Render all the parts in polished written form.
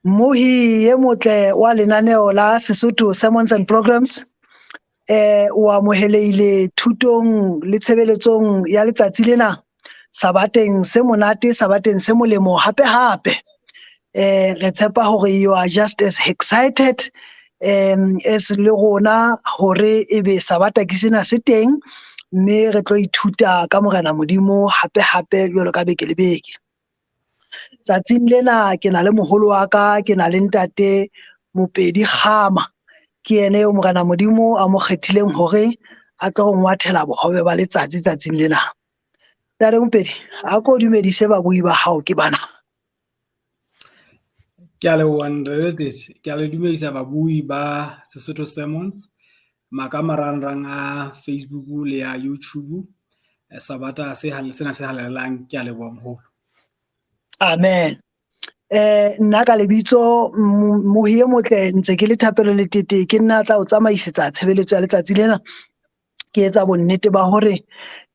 Mmohi e motle wa lenaneo la Sesotho Sermons and Programs o amohelehile thutong le tshebeletsong ya letsatsi lena sabateng se monate sabateng se molemo hape hape re tshepa hore you are just as excited as le rona hore ebe sabata ke sena se teng mme re tlo ithuta ka Morena Modimo hape hape jwalo ka beke le beke. Tsatsing lena ke na le moholo wa ka, ke na le ntate Mopedi Kgama. Ke yena eo Morena Modimo a mo kgethileng hore a tlo re ngwathela bohobe ba letsatsi tsatsing lena. Ntate Mopedi, a ko dumedise babui ba hao ke bana. Ke a leboha Ntate Ke a le dumedisa babui ba Sesotho Sermons maka marangrang a Facebook le ya YouTube. Sabata se sena se halalelang ke a leboha moholo. Amen. Nna ka lebitso Mohi e motle ntse ke le Thapelo Letete ke nna tla o tsamaisetsa tshebeletso ya letsatsi lena. Ke etsa bonnete ba hore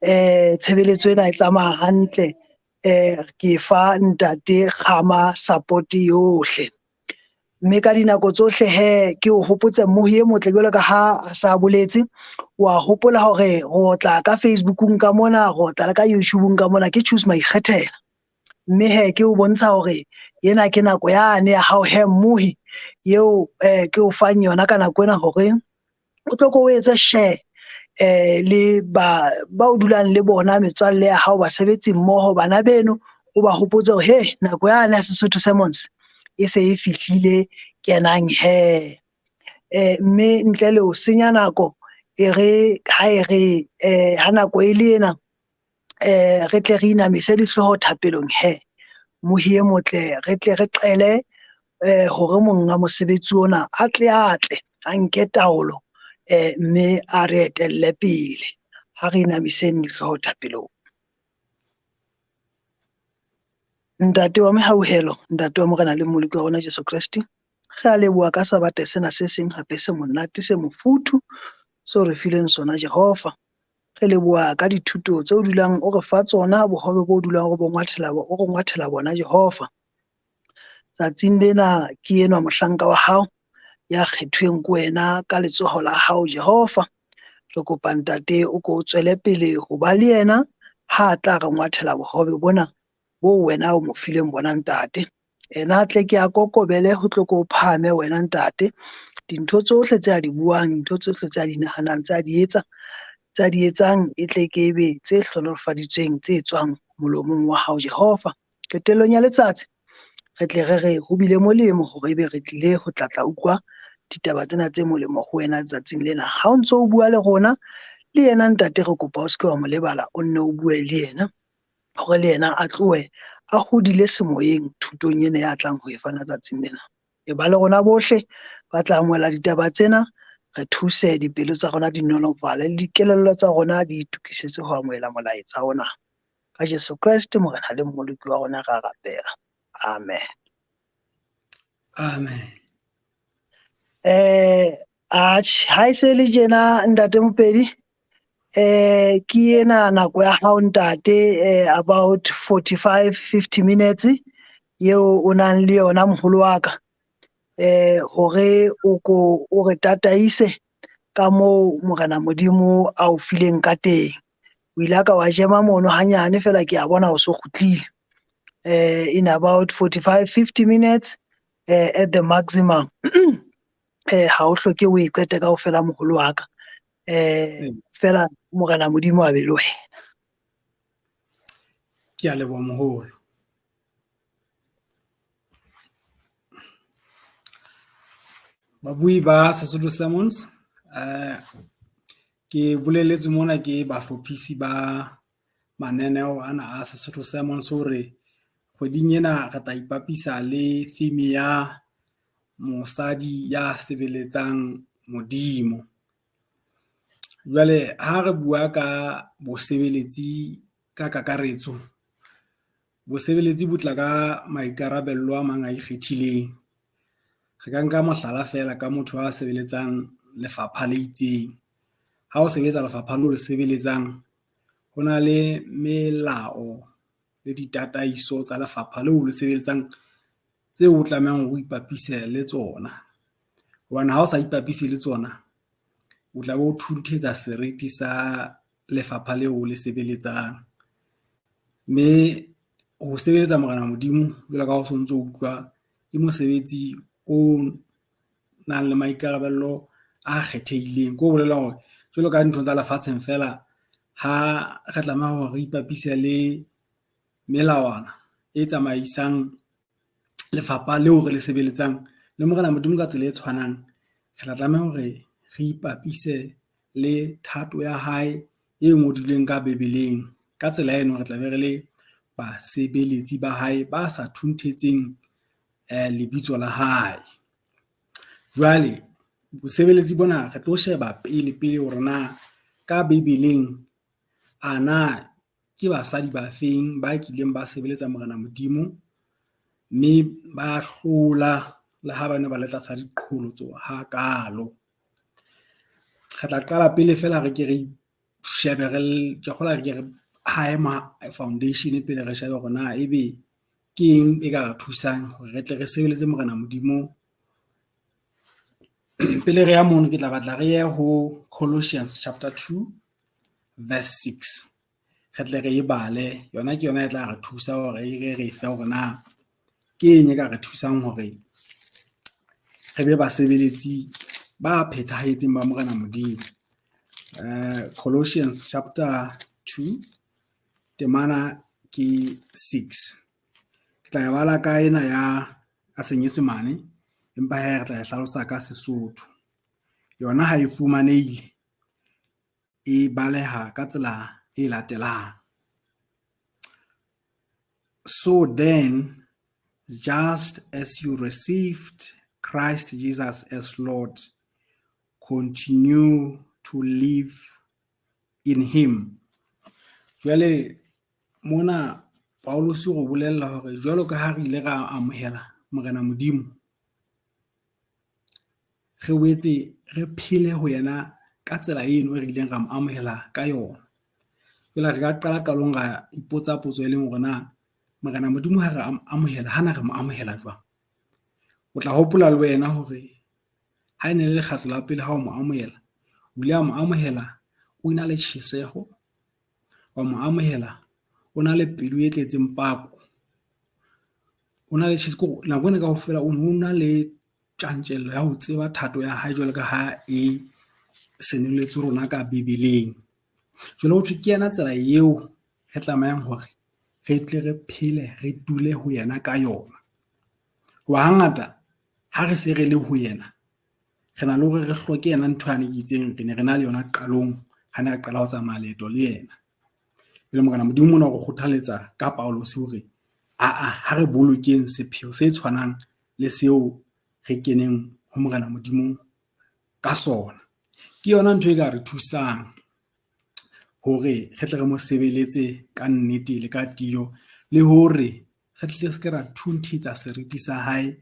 tshebeletso ena e tsamaya hantle. Ke fa ntate Kgama support yohle. Mme ka dinako tsohle he ke o hopotse Mmohi e motle jwalo ka ha a sa boletse, wa hopola hore ro tla ka Facebookung ka mona, ro tla le ka YouTubeung ka mona ke Choose Maikgethela. Mme he ke o bontsha hore ena ke nako yane ya hao he Mmohi eo ke o fang yona ka nako ena hore o tlo ko o etse share le ba o dulang le bona metswalle ya hao basebetsi mmoho bana beno o ba hopotse hore he nako yane ya Sesotho Sermons e se e fihlile kenang he. Mme ntle le ho senya nako e re ha e re ha nako e le ena re tle re inamise dihlooho thapelong he. Mohi e motle re tle re qele hore monga mosebetsi ona a tle a nke taolo mme a re etelle pele. Ha re inamiseng dihlooho thapelong. Ntate wa mehauhelo, ntate wa Morena le Mmoloki wa rona Jesu Kreste, re a leboha ka sabata sena se seng hape se monate se mofuthu seo re fileng sona Jehova. Re leboha ka dithuto tse o dulang o re fa tsona, bohobe bo dulang o bo ngwathela o re ngwathela bona Jehova. Tsatsing lena ke enwa mohlanka wa hao ya kgethuweng ke wena ka letsoho la hao Jehova. Re kopa ntate o ko o tswele pele ho ba le yena ha a tla re ngwathela bohobe bona bo wena o mo fileng bona ntate. Ena tle ke a kokobele ho tlo ko phahame wena ntate. Dintho tsohle tse a di buang, dintho tsohle tse a di nahanang, tse a di etsa, tse a di etsang e tle ke ebe tse hlohonolofaditsweng tse tswang molomong wa hao Jehova. Qetellong ya letsatsi re tle re re ho bile molemo hore ebe re tlile ho tla tla utlwa ditaba tsena tse molemo ho wena letsatsing lena. Ha o ntso o bua le rona le yena ntate re kopa o se ke wa mo lebala, o nne o bue le yena hore le yena a tlohe a hodile semoyeng thutong ena ya tlang ho e fana tsatsing lena. E ba le rona bohle ba tla amohela ditaba tsena, re thuse dipelo tsa rona di nolofale le dikelello tsa rona di itokisetse ho amohela molaetsa ona. Ka Jesu Kreste Morena le Mmoloki wa rona ra rapela. Amen. Amen. Atjhe, ha e se le tjena ntate Mopedi, ke ena nako ya hao ntate, about 45 50 minutes eo o nang le yona moholo wa ka, hore o ko o re tataise ka moo Morena Modimo a o fileng ka teng. O ile ka wa jema mono hanyane fela ke a bona o so kgutlile. In about 45 50 minutes at the maximum. Ha o hloke o e qete kaofela moholo wa ka. Fela Morena Modimo a be le wena. Ke a leboha moholo. Babui ba Sesotho Sermons, ke boleletse mona ke bahlophisi ba mananeo ana a Sesotho Sermons hore kgweding ena re tla ipapisa le theme ya mosadi ya sebeletsang Modimo. Jwale ha re bua ka bosebeletsi ka kakaretso, bosebeletsi bo tla ka maikarabello a mang a ikgethileng. Re ka nka mohlala feela ka motho a sebeletsang lefapha le itseng. Ha o sebetsa lefapha leo le sebeletsang, ho na le melao le ditataiso tsa lefapha leo le sebeletsang tseo o tlamehang hore o ipapise le tsona. Hobane ha o sa ipapise le tsona, o tla be o thunthetsa seriti sa lefapha leo o le sebeletsang. Mme ho sebeletsa Morena Modimo jwalo ka ha o sontso o utlwa, ke mosebetsi o nang le maikarabello a kgethehileng. Ke ho bolela hore jwalo ka nthong tsa lefatsheng feela, ha re tlameha hore re ipapise le melawana e tsamaisang lefapha leo re le sebeletsang le Morena Modimo ka tsela e tshwanang, re tla tlameha hore re ipapise le thato ya hae e ngodilweng ka Bebeleng. Ka tsela eno re tla be re le basebeletsi ba hae ba sa thunthetseng lebitso la hae. Jwale bosebeletsi bona re tlo sheba pele pele hore na ka Bebeleng a na ke basadi ba feng ba kileng ba sebeletsa Morena Modimo, mme ba hlola le ha bane ba le tlasa diqholotso hakalo. Re tla qala pele feela re ke re shebe re ke kgolwa re ke re hae foundation pele re shebe hore na ebe ke eng e ka re thusang hore re tle re sebeletse Morena Modimo. Pele re ya mono, ke tla batla re ye ho Colossians chapter 2 verse 6. Re tle re e bale, yona ke yona e tla re thusa hore e re re fe hore na ke eng e ka re thusang hore re be basebeletsi ba phethahetseng ba Morena Modimo. Colossians chapter 2 temana ke 6. Ke tla e bala ka ena ya ka Senyesemane, empa hee re tla e hlalosa ka Sesotho. Yona ha e fumanehile, e baleha ka tsela e latelang. So then, just as you received Christ Jesus as Lord, continue to live in him. Jwale mona Paulus o re bolella hore jwalo ka ha re ile ra amohela Morena Modimo, re boetse re phele ho yena ka tsela eno e re ileng ra mo amohela ka yona. Jwale re ka qala qalong ra ipotsa potso e leng hore na Morena Modimo ha re amohela, hana re mo amohela jwang? O tla hopola le wena hore ha e ne le lekgetlo la pele ha o mo amohela, o ile a mo amohela o ena le tjheseho, wa mo amohela o na le pelo e tletseng pako, o na le tjheseho nako ena kaofela o no na le tjantjello ya ho tseba thato ya hae jwalo ka ha e senoletswe rona ka Bebeleng. Jwale ho thwe ke yena tsela eo re tlamehang hore re tle re phele, re dule ho yena ka yona. Hoba hangata ha re se re le ho yena, re na le hore re hloke yena ntho yane e itseng re ne re na le yona qalong ha ne re qala ho tsamaya leeto le yena. Jwale Morena Modimo mona o re kgothaletsa ka Paulus hore aa ha re bolokeng sepheo se tshwanang le seo re keneng ho Morena Modimo ka sona. Ke yona ntho e ka re thusang hore re tle re mo sebeletse ka nnete le ka tiyo, le hore re tle se ke ra thunthetsa seriti sa hae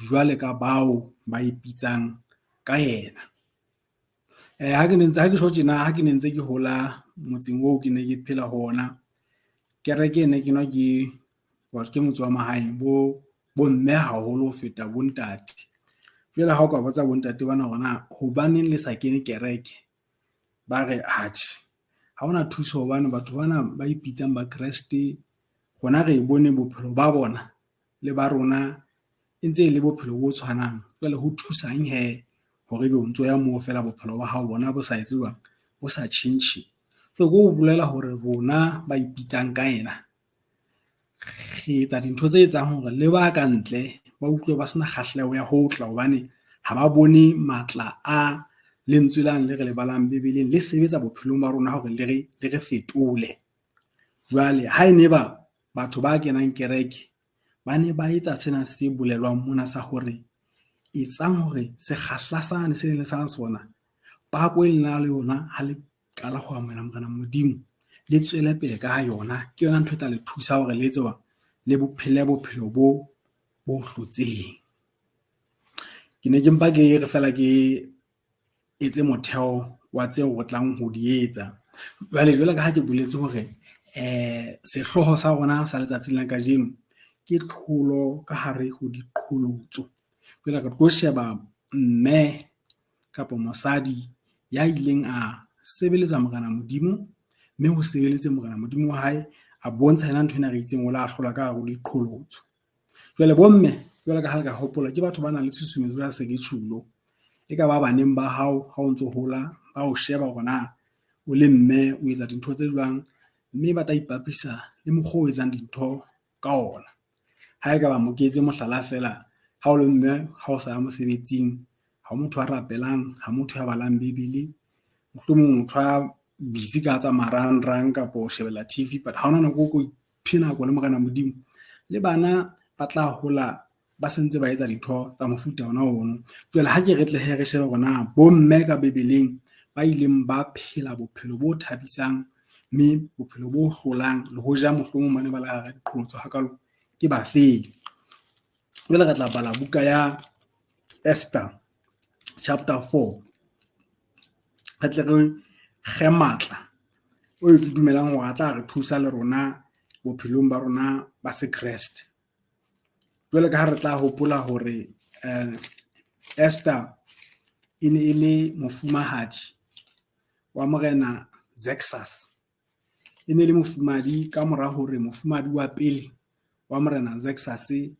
jwale ka bao ba ipitsang ka yena. Ha ke ne ntse ha ke tjho tjena, ha ke ne ntse ke hola motseng oo ke ne ke phela ho ona, kereke e ne kenwa ke ke motse wa mahaeng bo bo mme haholo ho feta bo ntate. Jwale ha o ka botsa bo ntate bana hore na hobaneng le sa kene kereke, ba re atjhe ha hona thuso hobane batho bana ba ipitsang ba Kreste rona re bone bophelo ba bona le ba rona e ntse e le bophelo bo tshwanang. Jwale ho thusang hee hore ebe o ntso ya moo feela bophelo ba hao bona bo sa etse jwang, bo sa tjhentjhe. Jwale ke ho bolela hore rona ba ipitsang ka yena, re etsa dintho tse etsang hore le ba ka ntle ba utlwe ba sena kgahleho ya ho tla hobane ha ba bone matla a lentswe lane le re le balang Bebeleng le sebetsa bophelong ba rona hore le re fetole. Jwale ha e ne ba batho ba kenang kereke ba ne ba etsa sena se bolelwang mona sa hore etsang hore sekgahla sane se leng sa sona, pako e leng le yona ha le qala ho amohela Morena Modimo, le tswele pele ka yona. Ke yona ntho e tla le thusa hore le etse jwang, le bophele bophelo bo bo hlotseng. Ke ne ke mpa ke re feela ke etse motheo wa tseo re tlang ho di etsa. Jwale jwalo ka ha ke boletse hore sehlooho sa rona sa letsatsing la kajeno ke tlholo ka hare ho diqholotso. Diqholotso. Jwale re tlo sheba mme kapa mosadi ya ileng a sebeletsa Morena Modimo, mme ho sebeletse Morena Modimo wa hae a bontsha yena ntho ena re itseng o la hlola ka hare ho diqholotso. Jwale bomme jwalo ka ha le ka hopola ke batho ba nang le tshusumetso ya se ke tjhulo. E ka ba baneng ba hao ha o ntso hola, ba o sheba hore na o le mme o etsa dintho tse jwang, mme ba tla ipapisa le mokgwa o etsang dintho ka ona. Ha ekaba mo ke etse mohlala feela, ha o le mme ha o sa ya mosebetsing, ha motho a rapelang, ha motho ya balang Bebele, mohlomong motho a busy ka tsa marangrang kapa ho shebella TV, but ha hona nako o ko iphe nako le Morena Modimo. Le bana ba tla hola ba sentse ba etsa dintho tsa mofuta ona ono. Jwale ha ke re tle hee re shebe hore na bomme ka Bebeleng ba ileng ba phela bophelo bo thabisang mme bophelo bo hlolang le hoja mohlomong ba ne ba le hara diqholotso hakalo ke bafeng. Jwale re tla bala buka ya Esther chapter 4. Re tle re kge matla o ke dumelang hore a tla re thusa le rona bophelong ba rona ba sekreste. Jwale ka ha re tla hopola hore Esther e ne e le mofumahadi wa Morena Xerxes. E ne e le mofumahadi ka mora hore mofumahadi wa pele wa Morena Xerxes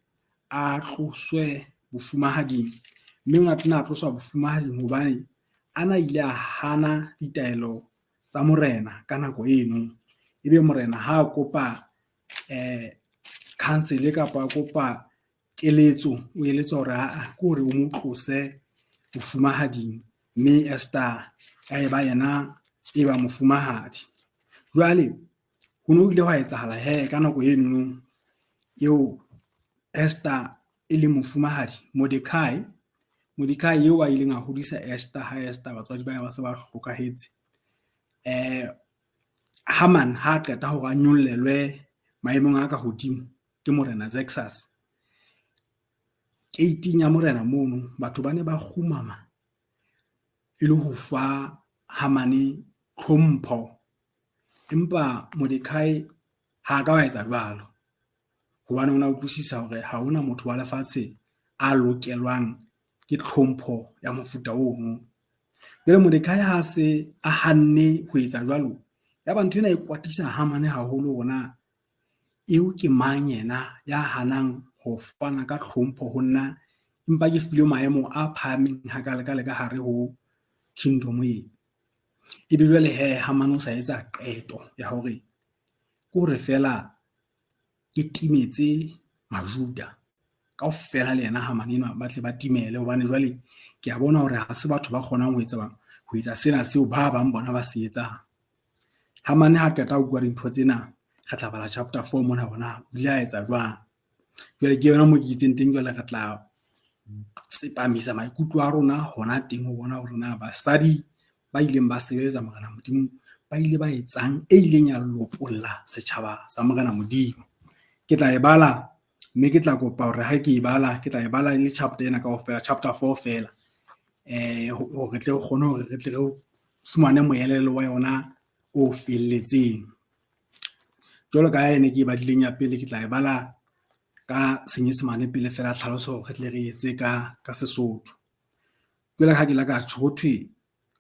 a tloswe bofumahading, mme o ne a tena a tloswa bofumahading hobane a na ile a hana ditaelo tsa morena ka nako eno. Ebe morena ha a kopa council kapa a kopa keletso, o eletsa hore aa ke hore o mo tlose bofumahading, mme Esther a e ba yena e ba mofumahadi. Jwale ho no ile hwa etsahala he ka nako eno eo Esther e le mofumahadi, Mordekai eo a ileng a hodisa Esther ha Esther batswadi ba hae ba se ba hlokahetse. Haman ha qeta hore a nyollelwe maemong a ka hodimo ke Morena Xerxes, keiting ya morena mono batho ba ne ba kgumama e le ho fa Hamane tlhompho, empa Mordekai ha ka wa etsa jwalo hobane o na utlwisisa hore ha hona motho wa lefatshe a lokelwang ke tlhompho ya mofuta ono. Jwale Mordekai ha se a hanne ho etsa jwalo, ya ba ntho ena e kwatisa Hamane haholo hore na eo ke mang yena ya hanang ho fana ka tlhompho ho nna, empa ke filwe maemo a phahameng hakale-kale ka hare ho kingdom ena. Ebe jwale he Hamane o sa etsa qeto ya hore ke hore feela ke timetse Majuda kaofela le yena Hamane enwa ba tle ba timele, hobane jwale ke a bona hore ha se batho ba kgonang ho etsa sena seo ba bang bona ba se etsang. Hamane ha qeta ho bua dintho tsena, re tla bala chapter 4 mona hore na o ile a etsa jwang. Jwale ke yona moo ke itseng teng, jwale re tla tsepamisa maikutlo a rona hona teng ho bona hore na basadi ba ileng ba sebeletsa Morena Modimo ba ile ba etsang e ileng ya lopolla setjhaba sa Morena Modimo. Ke tla e bala mme ke tla kopa hore ha ke e bala, ke tla e bala le chapter ena kaofela, chapter 4 feela, hore re tle re kgone hore re tle re fumane moelelo wa yona o felletseng. Jwalo ka ha ene ke e badileng ya pele, ke tla e bala ka Senyesemane pele feela tlhaloso hore re tle re etse ka Sesotho. Jwale ha ke la ka tjho ho thwe,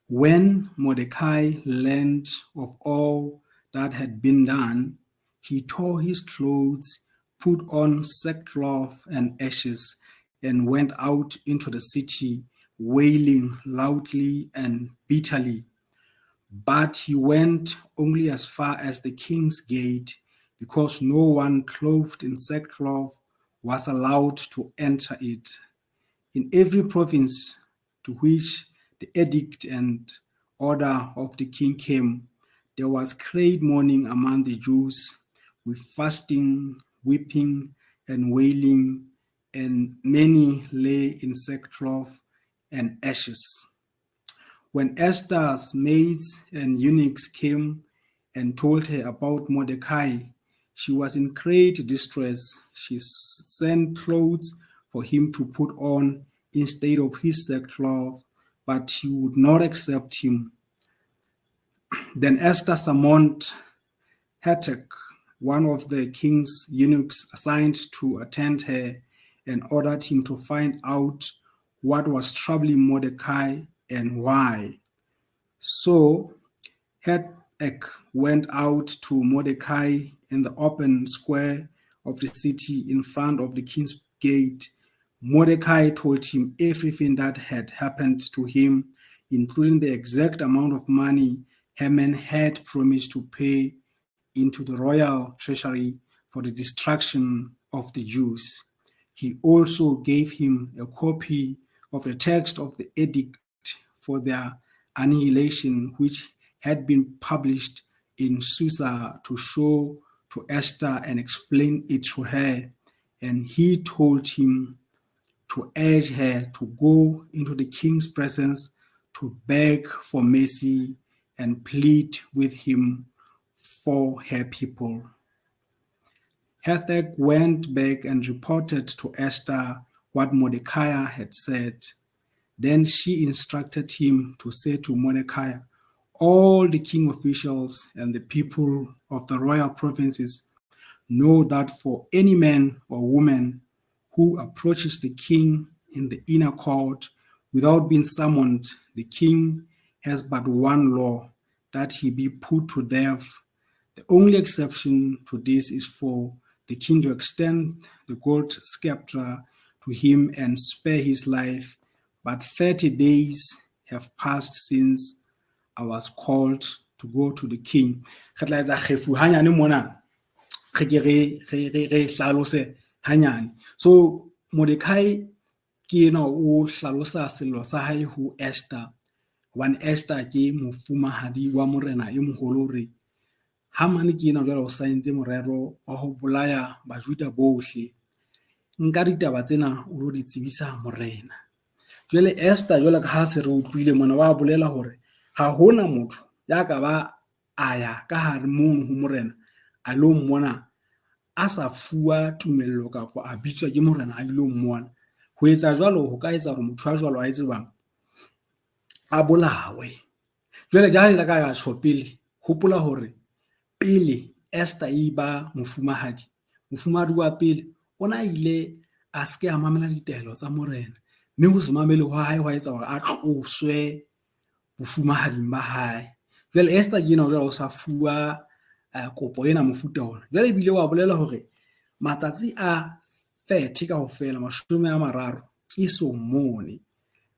when Mordecai learned of all that had been done, he tore his clothes, put on sackcloth and ashes, and went out into the city, wailing loudly and bitterly. But he went only as far as the king's gate, because no one clothed in sackcloth was allowed to enter it. In every province to which the edict and order of the king came, there was great mourning among the Jews, with fasting, weeping, and wailing, and many lay in sackcloth and ashes. When Esther's maids and eunuchs came and told her about Mordecai, she was in great distress. She sent clothes for him to put on instead of his sackcloth, but he would not accept him. Then Esther summoned Hathach, one of the king's eunuchs assigned to attend her, and ordered him to find out what was troubling Mordecai and why. So Hathach went out to Mordecai in the open square of the city in front of the king's gate. Mordecai told him everything that had happened to him, including the exact amount of money Haman had promised to pay into the royal treasury for the destruction of the Jews. He also gave him a copy of the text of the edict for their annihilation, which had been published in Susa, to show to Esther and explain it to her. And he told him to urge her to go into the king's presence to beg for mercy and plead with him for her people. Hathach went back and reported to Esther what Mordecai had said. Then she instructed him to say to Mordecai, "All the king officials and the people of the royal provinces know that for any man or woman who approaches the king in the inner court without being summoned, the king has but one law, that he be put to death. The only exception to this is for the king to extend the gold scepter to him and spare his life. But 30 days have passed since I was called to go to the king." Re tla etsa kgefu hanyane mona, re ke re hlalose hanyane. So Mordecai ke ena o hlalosa sello sa hae ho Esther, hobane Esther ke mofumahadi wa morena e moholo, hore Hamane ke ena jwale o saentse morero wa ho bolaya Bajuda bohle. Nka ditaba tsena o lo di tsebisa morena. Jwale Esther, jwale ka ha se re utlwile mona, wa bolela hore ha hona motho ya ka ba a ya ka hare mono ho morena a lo mmona a sa fuwa tumello kapa a bitswa ke morena a ilo mmona. Ho etsa jwalo ho ka etsa hore motho a jwalo a etse jwang? A bolawe. Jwale ka ha ka tjho pele, hopola hore pele Esther e ba mofumahadi, mofumahadi wa pele o na ile a se ke a mamela ditaelo tsa morena, mme ho se mamele hwa hae hwa etsa hore a tloswe bofumahading ba hae. Jwale Esther ke ena jwale o sa fuwa kopo ena mofuta ona. Jwale ebile wa bolela hore matsatsi a 30 kaofela, 30, ke so mmone.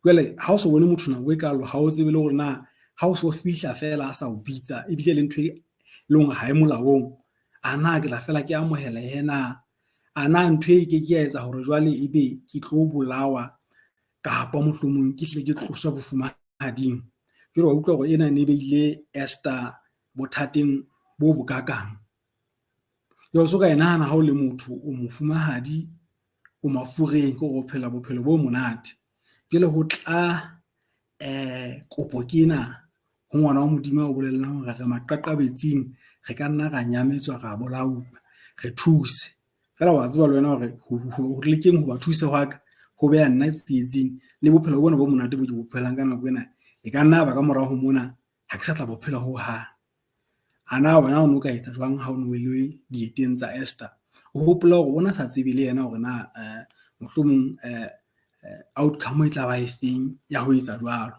Jwale ha o so bone motho nako e kalo, ha o tsebe le hore na ha o so fihla fela a sa o bitsa, ebile le ntho e leng hore ha e molaong, a na ke tla fela ke amohela yena? A na ntho e ke ke ya etsa hore jwale ebe ke tlo bolawa kapa mohlomong ke hle ke tloswe bofumahading? Jwale wa utlwa hore ena ne beile Esther bothateng bo bokakang. Jwale so ka e nahana ha o le motho, o mofumahadi, o mafureng, ke hore o phela bophelo bo monate. Jwale ho tla kopo ke ena ho ngwana wa Modimo a o bolellang hore re maqaqabetsing, re ka nna ra nyametswa, ra bolauwa, re thuse. Feela wa tseba le wena hore ho lekeng ho ba thusa hwa ka ho beha nna tsietsing, le bophelo bona bo monate bo ke bo phelang ka nako ena, e ka nna ba ka morao ho mona ha ke sa tla bo phela hohang. A na wena o no ka etsa jwang ha o no le dieteng tsa Esther? O hopola hore o na sa tsebe le yena hore na mohlomong outcome e tla ba efeng ya ho etsa jwalo.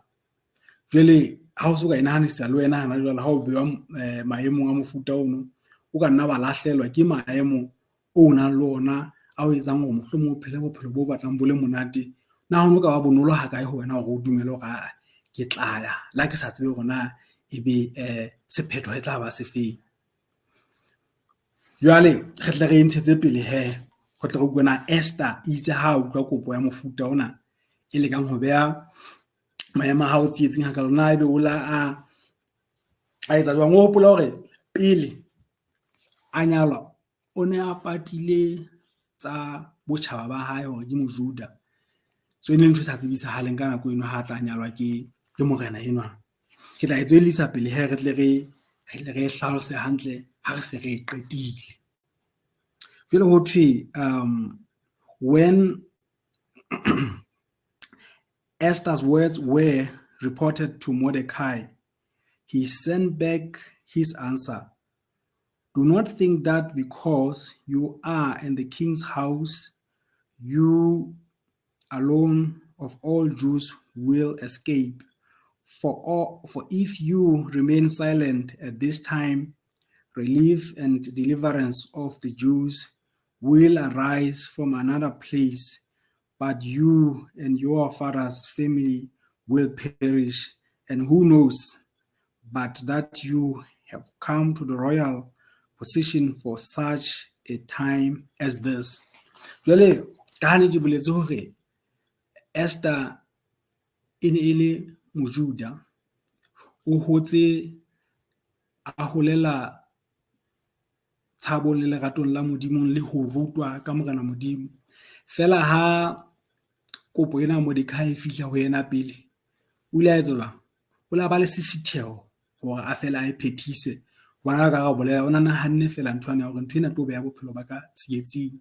Jwale ha o so ka e nahanisisa le wena hana jwale, ha o bewa maemong a mofuta ono, o ka nna wa lahlehelwa ke maemo o nang le ona a o etsang hore mohlomong o phele bophelo bo batlang bo le monate. Na ho no ka ba bonolo ha kae ho wena hore o dumele hore aa ke tla ya, le ha ke sa tsebe hore na ebe sephetho e tla ba sefeng? Jwale re tle re e ntshetse pele he, re tle re utlwe na Esther itse ha a utlwa kopo ya mofuta ona e lekang ho beha maemo a hao tsietsing hakalo, na ebe o la a etsa jwang? O hopola hore pele a nyalwa o ne a patile tsa botjhaba ba hae hore ke Mojuda. So e ne ntho e sa tsebisahaleng ka nako eno ha tla nyalwa ke morena enwa. Ke tla e tswellisa pele he, re tle re hlalose hantle ha re se re e qetile. Jwale ho thwe, when Esther's words were reported to Mordecai, he sent back his answer. "Do not think that because you are in the king's house, You alone of all Jews will escape. For if you remain silent at this time, relief and deliverance of the Jews will arise from another place, but you and your father's family will perish. And who knows but that you have come to the royal position for such a time as this. Jwale ka ha ne ke boletse hore Esther e ne e le Mojuda, o hotse a holela tshabong le leratong la Modimo le ho rutwa ka Morena Modimo. Feela ha kopo ena ya Mordekai e fihla ho yena pele, o ile a etsa jwang? O la ba le sisitheho hore a fela a e phethise. Hobane ha ka ra bolela, o na nahanne feela ntho ena ya hore ntho ena e tlo beha bophelo ba ka tsietsing.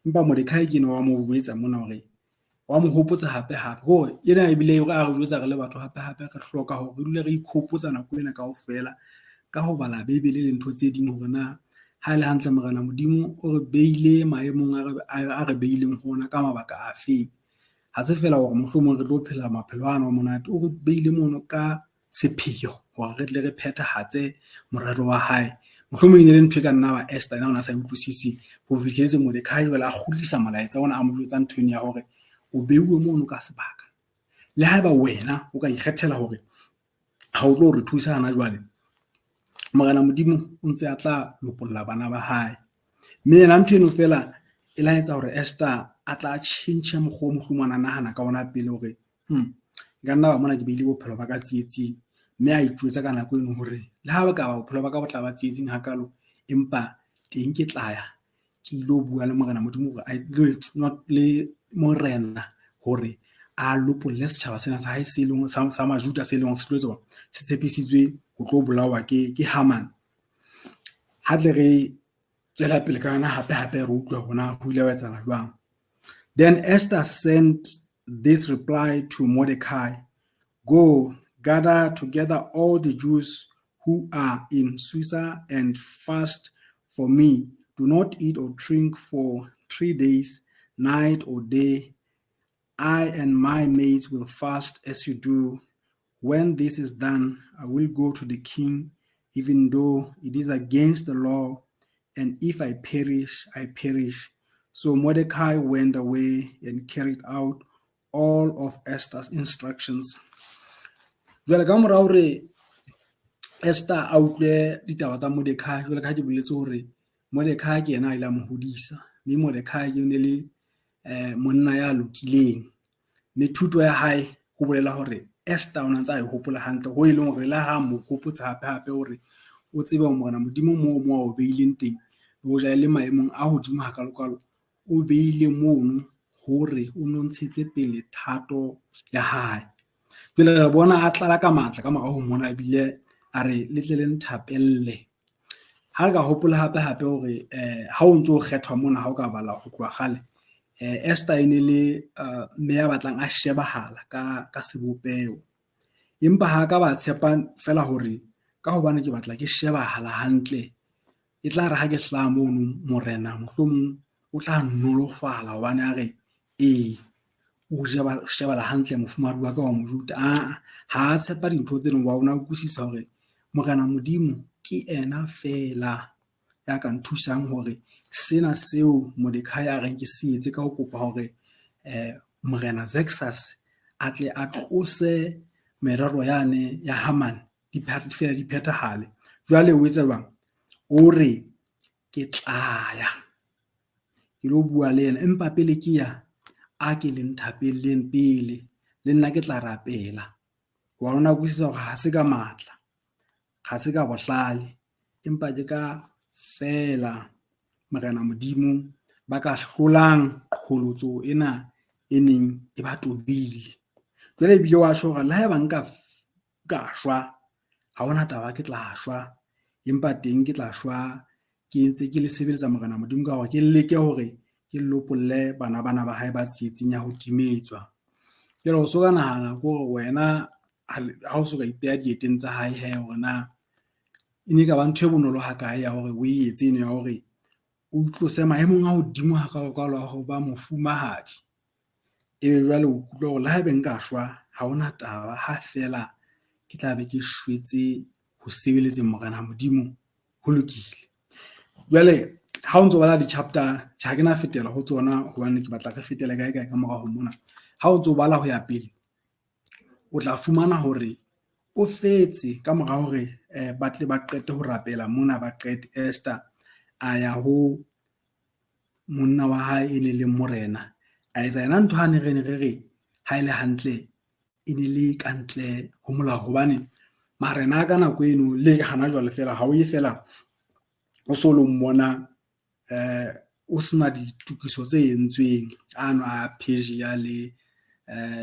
Empa Mordekai ke enwa wa mo jwetsa mona hore wa mo hopotsa hape hape hore ena ebile a re jwetsa re le batho hape hape re hloka hore re dule re ikhopotsa nako ena kaofela ka ho bala Bebele le ntho tse ding hore na ha e le hantle Morena Modimo o re beile maemong a re beileng ho ona ka mabaka a feng. Ha se feela hore mohlomong re tlo phela maphelo ana a monate, o re beile mono ka sepheo hore re tle re phethahatse morero wa hae. Mohlomong e ne le ntho e ka nna ba Esther ena o na sa utlwisise ho fihletse Mordekai jwale a kgutlisa molaetsa ona a mo jwetsa ntho eno ya hore o beuwe mono ka sebaka. Le haeba wena o ka ikgethela hore ha o tlo re thusa hana jwale, Morena Modimo o ntse a tla lopolla bana ba hae. Mme yena ntho eno feela e la etsa hore Esther a tla tjhentjhe mokgwa o mohlomong a nahana ka ona pele hore nka nna ba mona ke beile bophelo ba ka tsietsing. Mme a itjwetsa ka nako eno hore le ha ba ka ba bophelo ba ka bo tla ba tsietsing hakalo, empa teng ke tla ya ke ilo bua le Morena Modimo hore a le morena hore a lopolle setjhaba sena sa hae se leng sa Majuda se leng se tlo tswa se tshepisitswe ho tlo bolawa ke Haman. Ha tle re tswela pele ka yona hape hape re utlwa hore na ho ile wa etsahala jwang. Then Esther sent this reply to Mordecai: Go, gather together all the Jews who are in Susa and fast for me. Do not eat or drink for 3 days, night or day. I and my maids will fast as you do. When this is done, I will go to the king, even though it is against the law, and if I perish, I perish. So Mordecai went away and carried out all of Esther's instructions. Jwale ka mora hore Esther a utlwe ditaba tsa Mordecai, jwale ka ha ke boletse hore Mordecai ke yena a ile a mo hodisa, mme Mordecai ke ne le monna ya lokileng. Mme thuto ya hae ho bolela hore Esther o ne ntse a e hopola hantle ho e leng hore le ha mo hopotsa hape hape hore o tsebe hore Morena Modimo moo mo a o beileng teng, le hoja e le maemong a hodimo hakalokalo, o beile mono hore o no ntshetse pele thato ya hae. Jwale re bona a tlala ka matla ka morao ho mona, ebile a re le tle le nthapelle. Ha re ka hopola hape hape hore ha o ntso kgethwa mona, ha o ka bala ho tloha kgale, Esther e ne le mme ya batlang a shebahala ka sebopeho. Empa ha ka ba tshepa feela hore ka hobane ke batla ke shebahala hantle, e tla re ha ke hlaha mono morena mohlomong o tla nolofala hobane a re ee o shebala hantle mofumahadi wa ka wa Mojuda. Ha a tshepa dintho tse ding, wa ona utlwisisa hore Morena Modimo ke ena feela ya ka nthusang hore sena seo Mordekai a reng ke se etse ka ho kopa hore Morena Xerxes a tle a tlose merero yane ya Haman di fela di phethahale. Jwale o etsa jwang? O re ke tla ya ke lo bua le yena, empa pele ke ya a ke le nthapelleng pele, le nna ke tla rapela. Wa ona utlwisisa hore ha se ka matla, ha se ka bohlale, empa ke ka feela Morena Modimo ba ka hlolang qholotso ena e neng e ba tobile. Jwale ebile wa tjho hore le haeba nka ka shwa, ha hona taba, ke tla shwa, empa teng ke tla shwa ke ntse ke le sebeletsa Morena Modimo ka hore ke leke hore ke lopolle bana bana ba hae ba tsietsing ya ho timetswa. Jwale o so ka nahana ke hore wena ha o so ka ipeha dieteng tsa hae he, hore na e ne e ka ba ntho e bonolo hakae ya hore o e etse eno ya hore O itlose maemong a hodimo hakalo-kalo a ho ba mofumahadi. Ebe jwale o ikutlwa hore le haebe nka shwa ha hona taba ha feela ke tla be ke shwetse ho sebeletseng Morena Modimo, ho lokile. Jwale ha o ntso bala di-chapter, tjhe ha ke na fetela ho tsona hobane ke batla re fetele kae kae ka morao ho mona. Ha o ntso bala ho ya pele, o tla fumana hore o fetse ka mora hore ba tle ba qete ho rapela mona, ba qete Esther a ya ho monna wa hae e ne leng morena. A etsa yena ntho a ne re ne re re ha e le hantle e ne le ka ntle ho molao. Hobane marena a ka nako eno le hana jwale feela ha o ye feela o so lo mmona o sena ditokiso tse entsweng ano a Persia le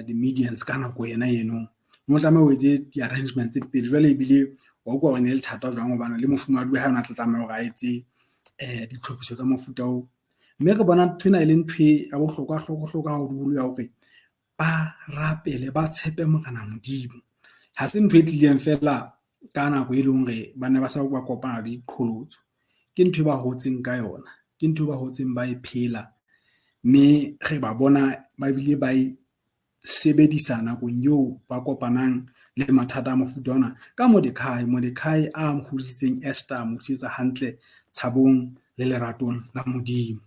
the-Medians ka nako yena eno. O no tlameha o etse di-arrangements pele. Jwale ebile wa utlwa hore ne le thata jwang hobane le mofumahadi wa hae o ne a tla tlameha hore a etse ditlhophiso tsa mofuta oo. Mme re bona nthwena e le ntho ya bohlokwa hlokwa haholo ya hore ba rapele, ba tshepe Morena Modimo. Ha se ntho e tlileng feela ka nako e leng hore ba ne ba sa ba kopana le diqholotso. Ke ntho e ba hotseng ka yona, ke ntho e ba hotseng ba e phela. Mme re ba bona ba bile ba e sebedisa nakong eo ba kopanang le mathata a mofuta ona. Ka Mordekai, Mordekai a mo hodisitseng Esther, a mo hodisetsa hantle tshabong le leratong la Modimo.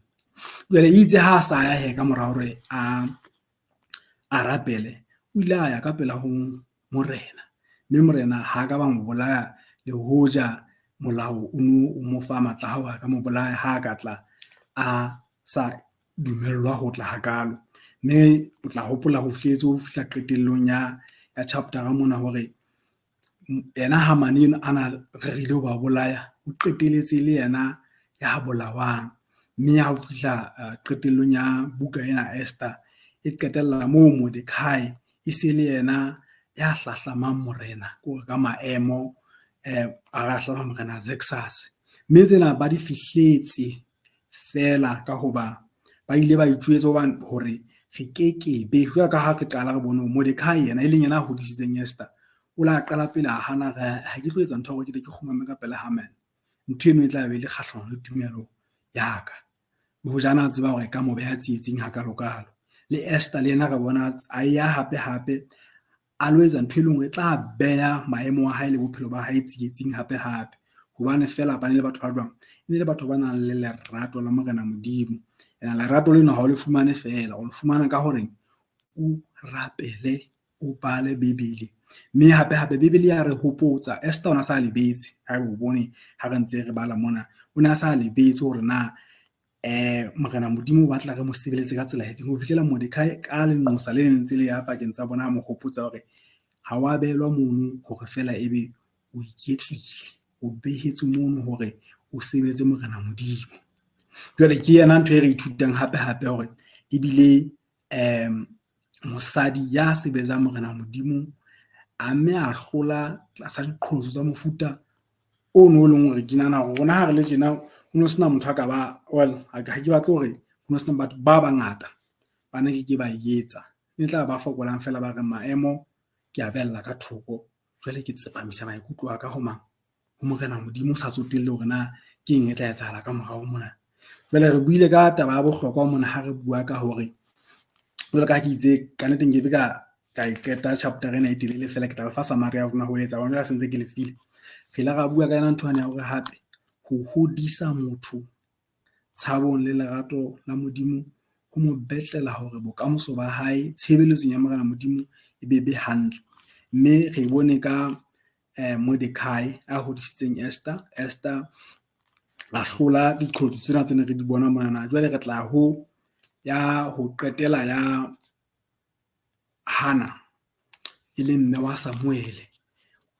Jwale itse ha a sa ya he ka mora hore a rapele, o ile a ya ka pela ho morena. Mme morena ha ka ba mo bolaya le hoja molao o no o mo fa matla a hore a ka mo bolaya ha a ka tla a sa dumellwa ho tla hakalo. Mme o tla hopola ho fihletse ho fihla qetellong ya chapter-a mona hore yena Hamane eno a na rerile ho ba bolaya, o qetelletse le yena ya bolawang. Mme ha o fihla qetellong ya buka ena Esther, e qetella moo Mordekai e se le yena ya hlahlamang morena kore ka maemo a hlahlamang morena Xerxes. Mme tsena ba di fihletse feela ka hoba ba ile ba itjwetsa hobane hore re kekebe jwalo ka ha re qala re bone Mordekai yena e leng yena a hodisitseng Esther, o la qala pele a hana re ha ke tlo etsa ntho ya hore ke tle ke kgumame ka pela Haman. Ntho eno e tla be le kgahlano le tumelo ya ka. Le hoja a na tseba hore e ka mo beha tsietsing hakalo-kalo. Le Esther le yena re bona a ya hape hape a lo etsa ntho e leng hore e tla beha maemo a hae le bophelo ba hae tsietsing hape hape. Hobane feela ba ne le batho ba jwang? E ne le batho ba nang le lerato la Morena Modimo. Ena lerato lena ha o le fumane feela, o le fumana ka hore o rapele, o bale Bibele. Mme hape hape Bibele ya re hopotsa, Esther o na sa lebetse, ha o bone ha re ntse re bala mona, o ne a sa lebetse hore na Morena Modimo o batla re mo sebeletse ka tsela efeng. Ho fihlela Mordekai ka lenqosa le ntse le ya pakeng tsa bona, a mo hopotsa hore ha wa behelwa mono hore feela ebe o iketlile, o behetswe mono hore o sebeletse Morena Modimo. Jwale ke yena ntho e re ithutang hape hape hore ebile mosadi ya sebetsang Morena Modimo a mme a hlola tlasa diqholotso tsa mofuta ono e leng hore ke nahana hore rona ha re le tjena ho no sena motho a ka ba, well, ha ke batle hore ho no sena batho ba bangata ba ne ke ke ba e etsa. E tla ba fokolang feela ba reng maemo ke a behella ka thoko, jwale ke tsepamisa maikutlo a ka ho mang? Ho Morena Modimo, o sa tsotelle hore na ke eng e tla etsahala ka morao mona. Jwale re buile ka taba ya bohlokwa mona ha re bua ka hore jwalo ka ha ke itse ka nnete nkebe ka e qeta chapter ena e telele feela, ke tla le fa summary ya rona ho etsa hona jwale se ntse ke le file. Re ile ra bua ka yona ntho yane ya hore hape ho hodisa motho tshabong le lerato la Modimo ho mo betlela hore bokamoso ba hae tshebeletsong ya Morena Modimo e be be hantle. Mme re bone ka Mordekai a hodisitseng Esther, Esther a hlola diqholotso tsena tse ne re di bona monana. Jwale re tla ho ya ho qetela ya Hana e leng mme wa Samuele.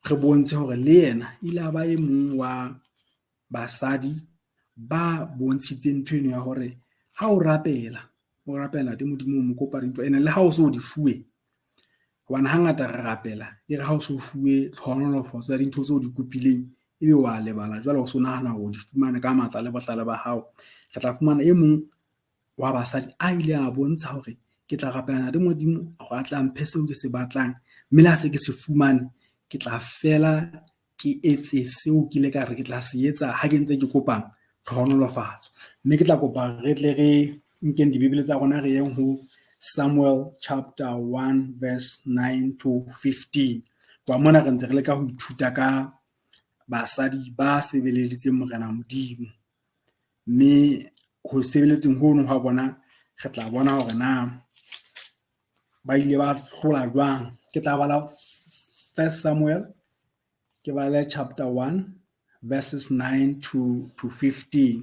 Re bontshe hore le yena ile a ba e mong wa basadi ba bontshitseng ntho eno ya hore ha o rapela, o rapela Ntate Modimo o mo kopa dintho ene le ha o so di fuwe, hobane hangata re rapela e re ha o so fuwe tlhohonolofatso ya dintho tseo o di kopileng, ebe wa lebala jwale o so nahana hore o di fumane ka matla le bohlale ba hao. Re tla fumana e mong wa basadi a ileng a bontsha hore ke tla rapela Ntate Modimo hore a tla mphe seo ke se batlang, mme le ha se ke se fumane, ke tla fela ke etse seo ke ile ka re ke tla se etsa ha ke ntse ke kopa tlhohonolofatso. Mme ke tla kopa re tle re nkeng dibibele tsa rona re yeng ho Samuel chapter 1 verse 9 to 15. Kwa mona re ntse re leka ho ithuta ka basadi ba sebeleditseng Morena Modimo. Mme ho sebeletseng hono ha bona re tla bona hore na ba ile ba hlola jwang. Ke tla bala First Samuel, ke bale chapter 1 verses 9 to 15.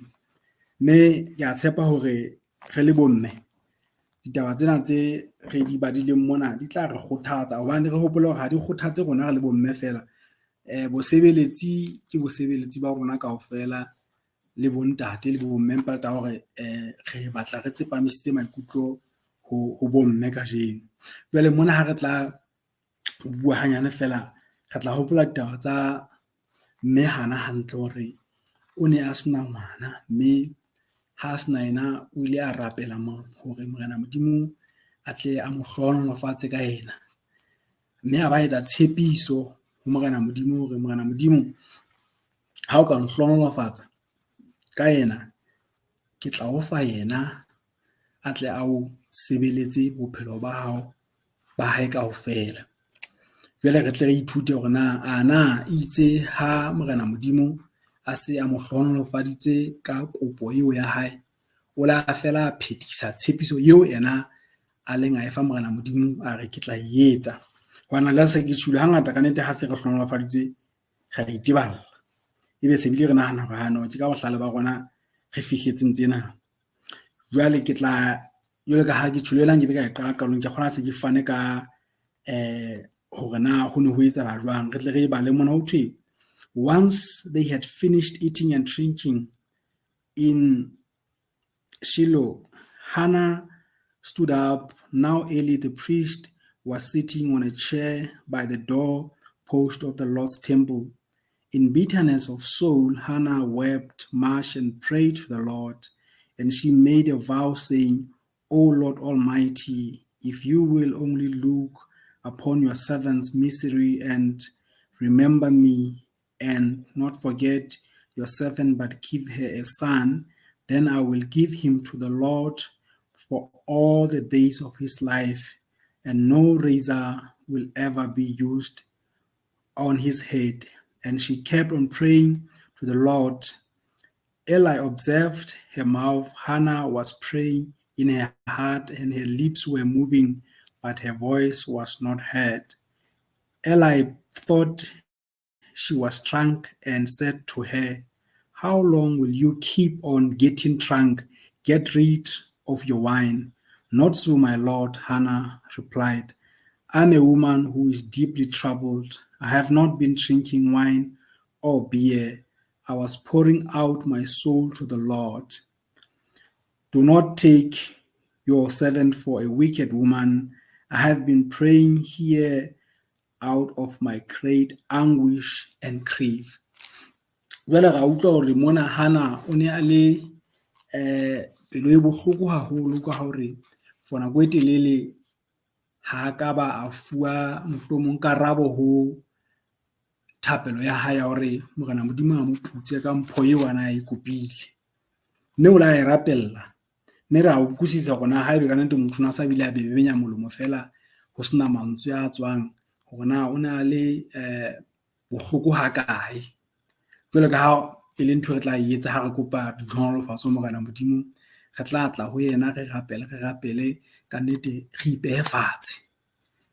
Mme ke a tshepa hore re le bomme ditaba tsena tse re di badileng mona di tla re kgothatsa, hobane re hopole hore ha di kgothatse rona re le bomme fela. Bosebeletsi ke bosebeletsi ba rona kaofela le bontate le bomme, empa le taba hore re batla re tsepamisitse maikutlo ho bomme kajeno. Jwale mona ha re tla ho bua hanyane fela, re tla hopola ditaba tsa mme Hana hantle hore o ne a sena ngwana, mme ha a sena yena o ile a rapela hore Morena Modimo a tle a mo hlohonolofatse ka yena. Mme a ba etsa tshepiso ho Morena Modimo hore Morena Modimo ha o ka nhlohonolofatsa ka yena, ke tla o fa yena a tle a o sebeletse bophelo ba hao ba hae kaofela. Jwale re tle re ithute hore na a na itse ha Morena Modimo a se a mo hlohonolofaditse ka kopo eo ya hae, o la fela a phethisa tshepiso eo yena a leng a e fa Morena Modimo a re ke tla e etsa. Hobane le ha se ke tjholo hangata ka nnete ha se re hlohonolofaditswe re a iteballa, ebe se bile re nahana hore ha no ke ka bohlale ba rona re fihletseng tsena. Jwale ke tla jwalo ka ha ke tjholo ela nkebe ka e qala qalong, ke kgona se ke fane ka hore na ho ne ho etsahala jwang. Re tle re e bale mona ho thwe, once they had finished eating and drinking in Shiloh, Hannah stood up. Now Eli the priest was sitting on a chair by the door post of the Lord's temple. In bitterness of soul, Hannah wept much and prayed to the Lord. And she made a vow, saying, O Lord Almighty, if you will only look upon your servant's misery and remember me and not forget your servant, but give her a son, then I will give him to the Lord for all the days of his life, and no razor will ever be used on his head. And she kept on praying to the Lord. Eli observed her mouth. Hannah was praying in her heart, and her lips were moving, but her voice was not heard. Eli thought she was drunk and said to her, How long will you keep on getting drunk? Get rid of your wine. Not so, my lord, Hannah replied. I'm a woman who is deeply troubled. I have not been drinking wine or beer. I was pouring out my soul to the Lord. Do not take your servant for a wicked woman. I have been praying here out of my great anguish and grief. Jwale ra utlwa hore mona Hana o ne a le pelo e bohloko haholo ka hore for nako e telele ha ka ba a fuwa mohlomong karabo ho thapelo ya hae ya hore Morena Modimo a mo putse ka mpho eo a na e kopile. Mme o la e rapella, mme re a utlwisisa hore na haebe ka nnete motho o na sa bile a bebenya molomo fela ho sena mantswe a tswang, hore na o ne a le bohloko ha kae. Jwalo ka ha e le ntho re tla e etsa ha re kopa ditlhohonolofatso Morena Modimo, re tla tla ho yena re rapele, re rapele ka nnete re ipehe fatshe.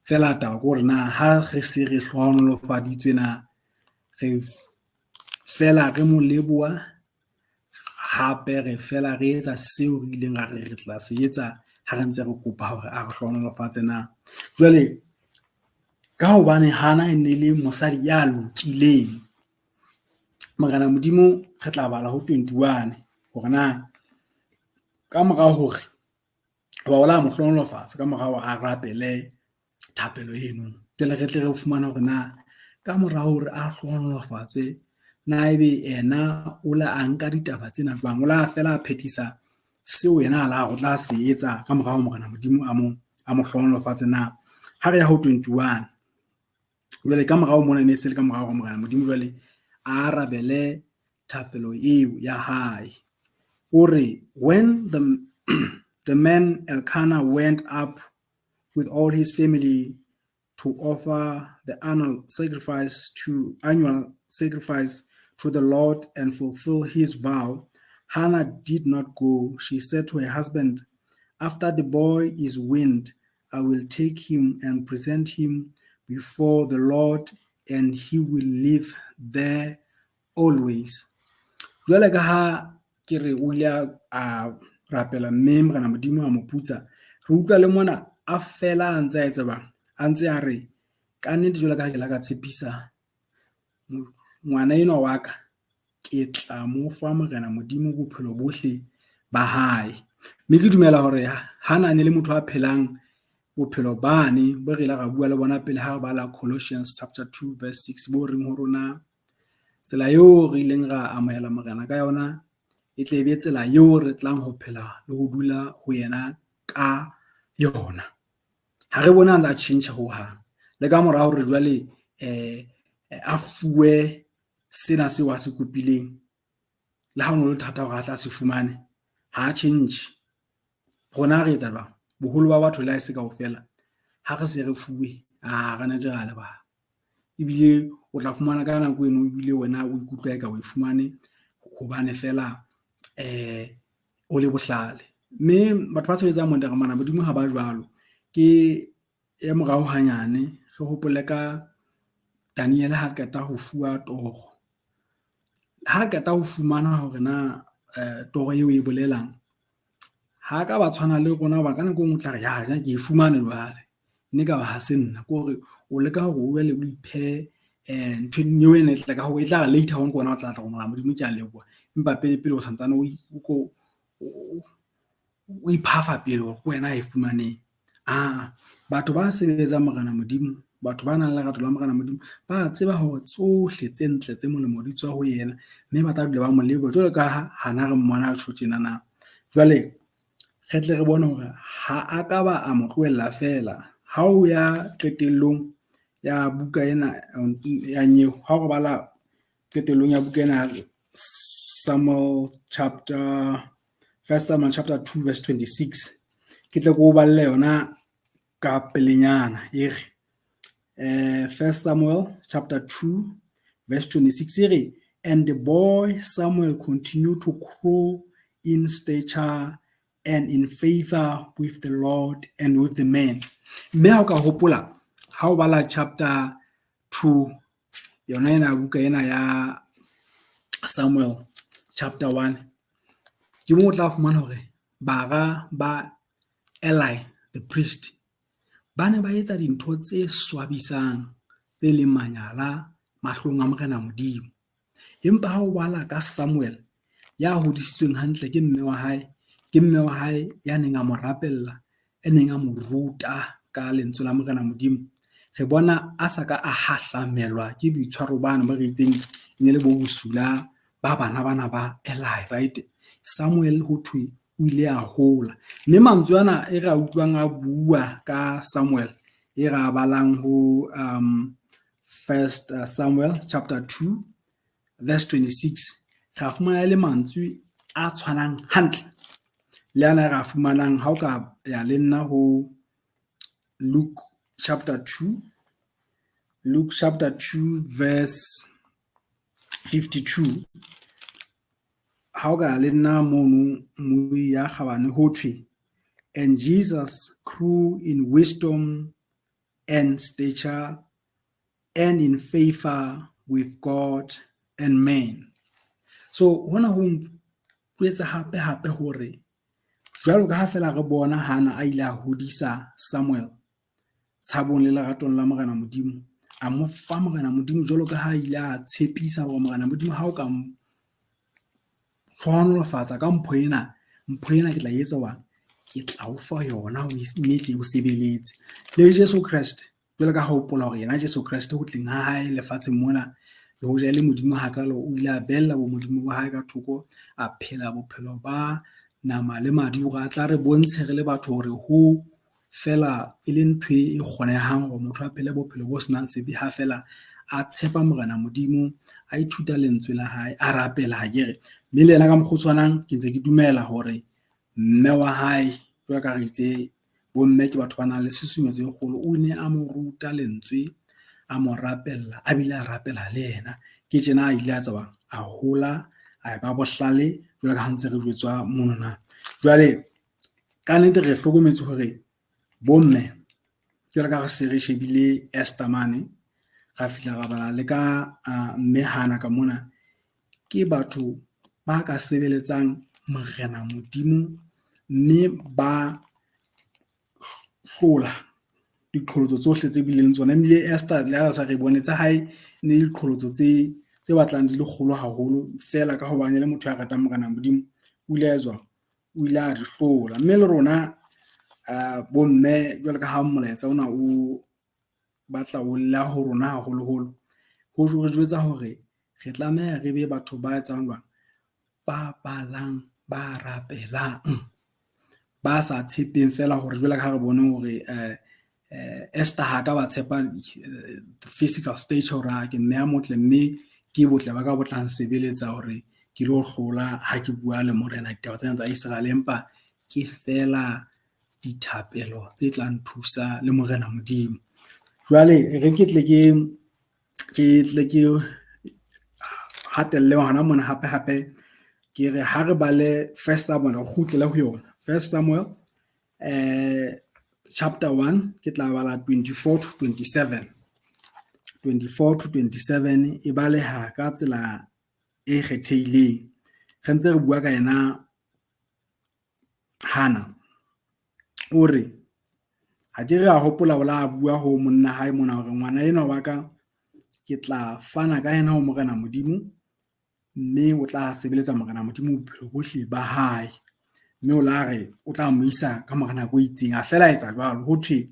Feela taba ke hore na ha re se re hlohonolofaditswe na re fela re mo leboha, hape re fela re etsa seo re ileng ra re re tla se etsa ha re ntse re kopa hore a re hlohonolofatse na. Jwale ka hobane Hana e ne le mosadi ya lokileng, Morena Modimo re tla bala ho 21 hore na ka mora hore wa o la mo hlohonolofatsa ka mora hore a rapele thapelo eno. Jwale re tle re fumane hore na ka mora hore a hlohonolofatse na ebe ena o la a nka ditaba tsena jwang, o la fela a phethisa seo yena a la o tla se etsa ka mora hore Morena Modimo a mo hlohonolofatse na. Ha re ya ho 21, jwale ka morao mona ne se le ka mora hore Morena Modimo jwale a arabele thapelo eo ya hae. O re, when the man Elkanah went up with all his family to offer the annual sacrifice to the Lord and fulfill his vow, Hannah did not go. She said to her husband, "After the boy is weaned, I will take him and present him before the Lord, and he will live there always." Jwale ka ha ke re o ile a rapela mme Morena Modimo a mo putsa, re utlwa le mona a fela a ntse a etsa bang, a ntse a re ka nnete jwale ka ha ke la ka tshepisa ngwana enwa wa ka, ke tla mo fa Morena Modimo bophelo bohle ba hae. Mme ke dumela hore Hana ne le motho a phelang bophelo bane bo re ile ra bua le bona pele ha re bala Colossians chapter 2 verse 6, bo reng ho rona tsela eo re ileng ra amohela Morena ka yona e tle be tsela eo re tlang ho phela le ho dula ho yena ka yona. Ha re bone a ntse a tjhentjha hohang. Le ka mora hore jwale a fuwe sena seo a se kopileng, le ha ho no le thata hore a tla se fumane, ha a tjhentjhe. Rona re etsa jwang? Boholo ba batho le ha e se kaofela, ha re se re fuwe, a re nete ra lebala. Ebile o tla fumana ka nako eno ebile wena o ikutlwa eka o e fumane hobane feela o le bohlale. Mme batho ba sebetsang Morena Modimo ha ba jwalo. Ke ya morao hanyane re hopole ka Daniel ha qeta ho fuwa toro. Ha qeta ho fumana hore na toro eo e bolelang, ha ka ba tshwana le rona hoba ka nako e nngwe o tla re, ya ke e fumane jwale. Mme ka ba ha se nna, ke hore o leka hore o boele o iphe ntho eo ena e tla ka e tla re later on ke ona o tla tla ho Morena Modimo ke a leboha. Empa pele pele o santsane o iphafa pele hore ke wena a e fumaneng. Batho ba sebeletsang Morena Modimo, batho ba nang le lerato la Morena Modimo, ba tseba hore tsohle tse ntle tse molemo di tswa ho yena, mme ba tla dula ba mo leboha jwalo ka ha hana re mmona tjho tjenana. Jwale re tle re bone hore ha a ka ba a mo tlohella feela. Ha o ya qetellong ya buka ena ya nyeo, ha o bala qetellong ya buka ena Samuel chapter, First Samuel chapter 2 verse 26, ke tle ke o balle yona ka pelenyana. E re First Samuel chapter 2 verse 26 e re, and the boy Samuel continued to grow in stature and in favor with the Lord and with the men. Mme ha o ka hopola ha o bala chapter 2 yona ena buka ena ya Samuel chapter 1, ke moo o tla fumana hore bara ba Eli the priest ba ne ba etsa dintho tse swabisang tse leng manyala mahlong a Morena Modimo. Empa ha o bala ka Samuel ya hodisitsweng hantle ke mme wa hae, ke mme wa hae ya neng a mo rapella, e neng a mo ruta ka lentswe la Morena Modimo, re bona a sa ka a hahlamelwa ke boitshwaro bana ba re itseng e ne le bo bosula ba bana bana ba Eli, right? Samuel ho thwe o ile a hola. Mme mantswe ana e re a utlwang a bua ka Samuel, e re a balang ho First Samuel chapter 2 verse 26, re a fumana le mantswe a tshwanang hantle le ana re a fumanang ha o ka ya le nna ho Luke chapter 2, Luke chapter 2 verse 52. Ha o ka le nna mono moi ya kgabane, ho thwe, and Jesus grew in wisdom and stature and in favor with God and men. So hona ho ntjwetsa hape hape hore jwalo ka ha feela re bona Hana a ile a hodisa Samuel tshabong le leratong la Morena Modimo, a mo fa Morena Modimo jwalo ka ha a ile a tshepisa hore Morena Modimo ha o ka hlohonolofatsa ka mpho ena, mpho ena ke tla etsa jwang? Ke tla o fa yona mme tle o sebeletse. Le Jesu Kreste, jwalo ka ha o hopola hore yena Jesu Kreste ho tleng ha hae lefatsheng mona, le hoja e le Modimo hakalo, o ile a bella bo Modimo ba hae ka thoko, a phela bophelo ba nama le madi hore a tla re bontshe re le batho hore ho fela e le ntho e kgonehang hore motho a phele bophelo bo senang sebe ha fela a tshepa Morena Modimo, a ithuta lentswe la hae, a rapela hakere. Mme le yena ka mokgwa o tshwanang ke ntse ke dumela hore mme wa hae jwalo ka ha re itse bo mme ke batho ba nang le tshusumetso e kgolo. O ne a mo ruta lentswe, a mo rapella, a bile a rapela le yena. Ke tjena a ile a tseba a hola, a e ba bohlale jwalo ka ha ntse re jwetswa monana. Jwale kannete re hlokometse hore bo mme jwalo ka ha re se re shebile Esther mane, ra fihla ra bala le ka mme Hana ka mona. Ke batho ba ka sebeletsang Morena Modimo mme ba hlola diqholotso tsohle tse bileng tsona. Ebile Esther le ha re sa re bone tsa hae ne le diqholotso tse batlang di le kgolo haholo feela ka hobane e le motho ya ratang Morena Modimo. O ile a jwang? O ile a di hlola. Mme le rona bo mme jwalo ka ha molaetsa ona o batla o lla ho rona haholoholo, ho re jwetsa hore re tlameha re be batho ba etsang jwang? Ba balang, ba rapelang, ba sa tshepeng feela hore jwalo ka ha re bone hore Esther ha ka ba tshepa physical stature hore ke mme a motle mme ke botle ba ka bo tlang sebeletsa hore ke lo hlola ha ke bua le morena ditaba tsena tsa Israel, empa ke feela dithapelo tse tla nthusa le Morena Modimo. Jwale re ke tle ke hatelle hona mona hape hape ke re ha re bale First Samuel, re kgutlele ho yona. First Samuel chapter 1 ke tla bala 24 to 27. 24 to 27 e baleha ka tsela e kgethehileng. Re ntse re bua ka yena Hana. O re ha ke re a hopola o la bua ho monna hae mona hore ngwana enwa wa ka ke tla fana ka yena ho Morena Modimo, mme o tla sebeletsa Morena Modimo bophelo bohle ba hae. Mme o la re o tla mo isa ka mora nako e itseng. A fela etsa jwalo. Ho thwe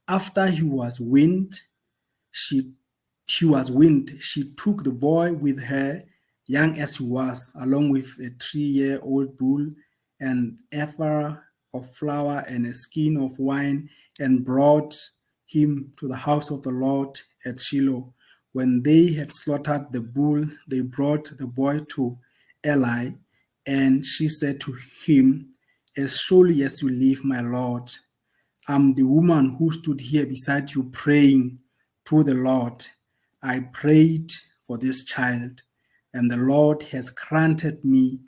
after he was weaned, she took the boy with her, young as he was, along with a 3-year-old bull and ephah of flour and a skin of wine, and brought him to the house of the Lord at Shiloh. When they had slaughtered the bull, they brought the boy to Eli, and she said to him, "As surely as you live, my Lord, I'm the woman who stood here beside you praying to the Lord. I prayed for this child, and the Lord has granted me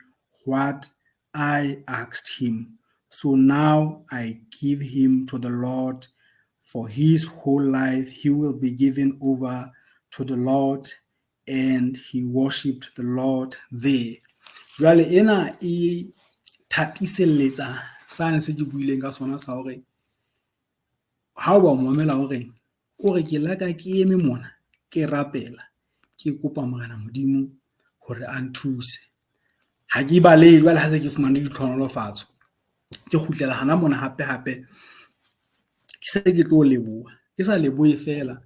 what I asked him. So now I give him to the Lord. For his whole life he will be given over to the Lord." And he worshipped the Lord there. Jwale ena e thatiselletsa sane se ke buileng ka sona sa hore ha o ba mamela hore o re ke laka ke eme mona ke rapela ke kopa Morena Modimo hore a nthuse. Ha ke balehe jwale ha se ke fumane ditlhohonolofatso, ke kgutlela hana mona hape hape ke se ke tlo leboha. Ke sa lebohe feela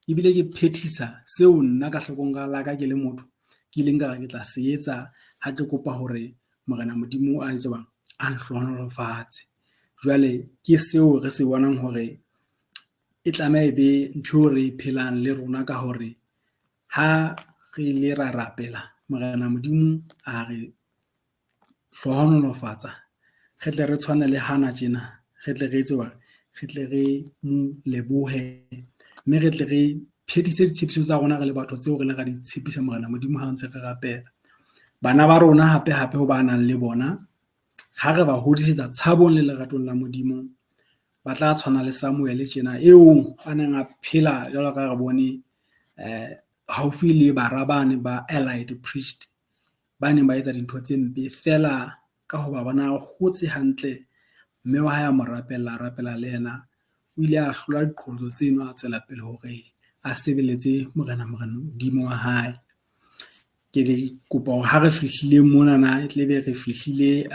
ebile ke phethisa seo nna ka hlokong la ka ke le motho ke ileng ka re ke tla se etsa ha ke kopa hore Morena Modimo a etse bang a nhlohonolofatse. Jwale ke seo re se bonang hore e tlameha e be ntho eo re e phelang le rona ka hore ha re ile ra rapela Morena Modimo a re hlohonolofatsa, re tle re tshwane le Hana tjena, re tle re etse hore re tle re mo lebohe, mme re tle re phedise ditshepiso tsa rona re le batho tseo re le ra di tshepisa Morena Modimo ha ntse re rapela. Bana ba rona hape hape ho ba nang le bona, ha re ba hodisetsa tshabong le leratong la Modimo, ba tla tshwana le Samuel tjena eo a neng a phela jwalo ka re bone haufi le bara bane ba Eli the priest ba neng ba etsa dintho tse mpe feela ka hoba bona hotse hantle, mme wa hae a mo rapella, a rapela le yena. O ile a hlola diqholotso tseno, a tswela pele hore a sebeletse Morena Modimo wa hae. Ke kopa hore ha re fihlile monana e tle be re fihlile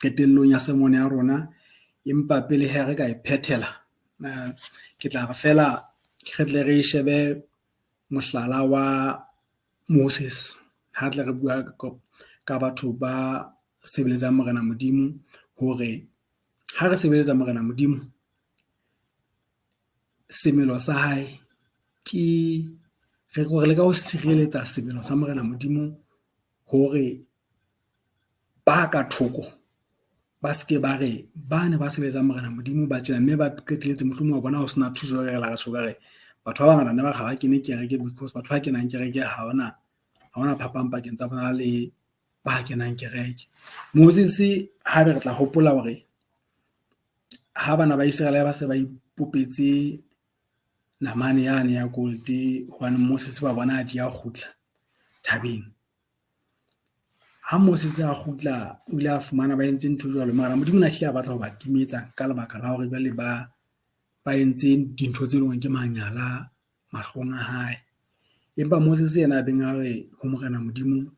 qetellong ya sermon ya rona, empa pele he re ka e phethela, ke tla re feela re tle re shebe mohlala wa Moses ha tle re bua ka batho ba sebeletsang Morena Modimo, hore ha re sebeletsa Morena Modimo semelo sa hae ke re leka ho sireletsa semelo sa Morena Modimo hore Ba ka thoko ba se ke ba re ba ne ba sebetsang Morena Modimo ba tjena, mme ba qetelletse mohlomong wa bona ho sena thuso re la re so ka re batho ba bangata ne ba re ha ba kene kereke because batho ba kenang kereke ha hona phapang pakeng tsa bona le ba kenang kereke. Moses haebe re tla hopola hore ha bana ba Iseraele ba se ba ipopetse namane yane ya gold, hobane Moses ba bona a di a kgutla thabeng. Ha Moses a kgutla, o ile a fumana ba entse ntho jwalo. Mara Modimo o ne a hlile a batla ho ba timetsa ka lebaka la hore jwale ba entse dintho tse leng hore ke manyala mahlong a hae. Empa Moses yena a beng a re ho Morena Modimo,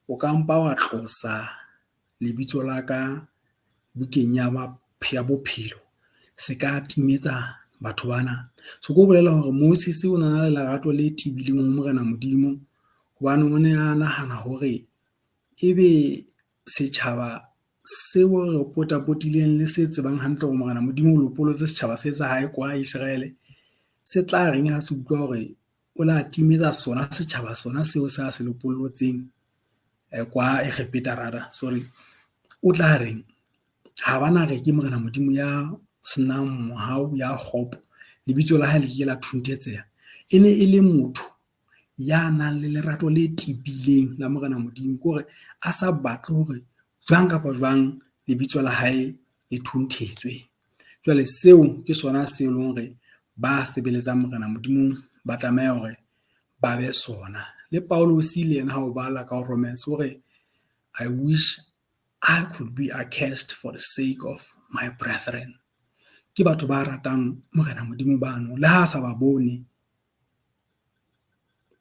o ka mpa wa tlosa lebitso la ka bukeng ya bophelo, se ka timetsa batho bana. So ke ho bolela hore Moses o na na le lerato le tebileng ho Morena Modimo, hobane o ne a nahana hore ebe setjhaba seo re potapotileng le se tsebang hantle hore Morena Modimo o lopolotse setjhaba se sa hae kwa Iseraele, se tla reng ha se utlwa hore o la timetsa sona setjhaba sona seo se a se lopollotseng kwa Egepeta rather, sorry. O tla reng? Ha bana re ke Morena Modimo ya senang mohau, ya kgopo, lebitso la hae le ke ke la thunthetseha. E ne e le motho ya nang le lerato le tebileng la Morena Modimo, ke hore a sa batle hore jwang kapa jwang lebitso la hae le thunthetswe. Jwale seo ke sona se leng hore ba sebeletsang Morena Modimo ba tlameha hore ba be sona. Le Paulus le yena ha o bala ka ho Romans o re, "I wish I could be accursed for the sake of my brethren." Ke batho ba ratang Morena Modimo bano, le ha a sa ba bone,